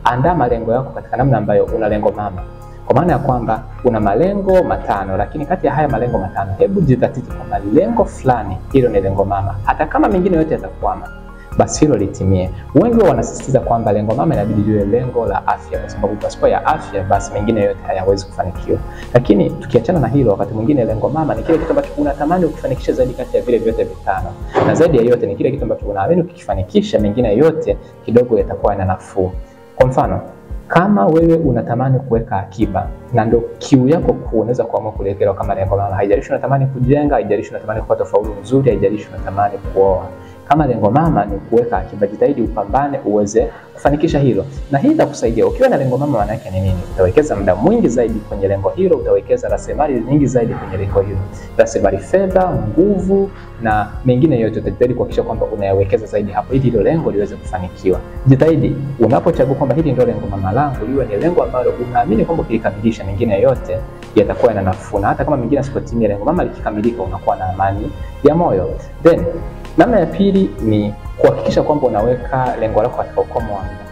Andaa malengo yako katika namna ambayo una lengo mama. Kwa maana ya kwamba una malengo 5, lakini kati ya haya malengo 5, hebu jidhatiti kwamba lengo fulani hilo ni lengo mama. Hata kama mengine yote yatakwama, basi hilo litimie. Wengi wanasisitiza kwamba lengo mama inabidi liwe lengo la afya, kwa sababu pasipo ya afya basi mengine yote hayawezi kufanikiwa. Lakini tukiachana na hilo, wakati mwingine lengo mama ni kile kitu ambacho unatamani ukifanikisha zaidi kati ya vile vyote 5. Na zaidi ya yote ni kile kitu ambacho unaamini ukikifanikisha mengine yote kidogo yatakuwa na nafuu. Kwa mfano, kama wewe unatamani kuweka akiba na ndio kiu yako kuu, unaweza kuamua kuliweka kama lengo mama. Haijalishi unatamani kujenga, haijalishi unatamani kupata faulu nzuri, haijalishi unatamani kuoa. Kama lengo mama ni kuweka akiba, jitahidi upambane uweze kufanikisha hilo. Na hii itakusaidia. Ukiwa na lengo mama, maana yake ni nini? Utawekeza muda mwingi zaidi kwenye lengo hilo, utawekeza rasilimali nyingi zaidi kwenye lengo hilo. Rasilimali fedha, nguvu na mengine yote, utajitahidi kuhakikisha kwamba unayawekeza zaidi hapo ili hilo lengo liweze kufanikiwa. Jitahidi unapochagua kwamba hili ndio lengo mama langu, liwe ni lengo ambalo unaamini kwamba ukilikamilisha mengine yote yatakuwa na nafuu, na hata kama mengine asipotimia, lengo mama likikamilika unakuwa na amani ya moyo. Then namna ya pili ni kuhakikisha kwamba unaweka lengo lako katika ukomo wa muda.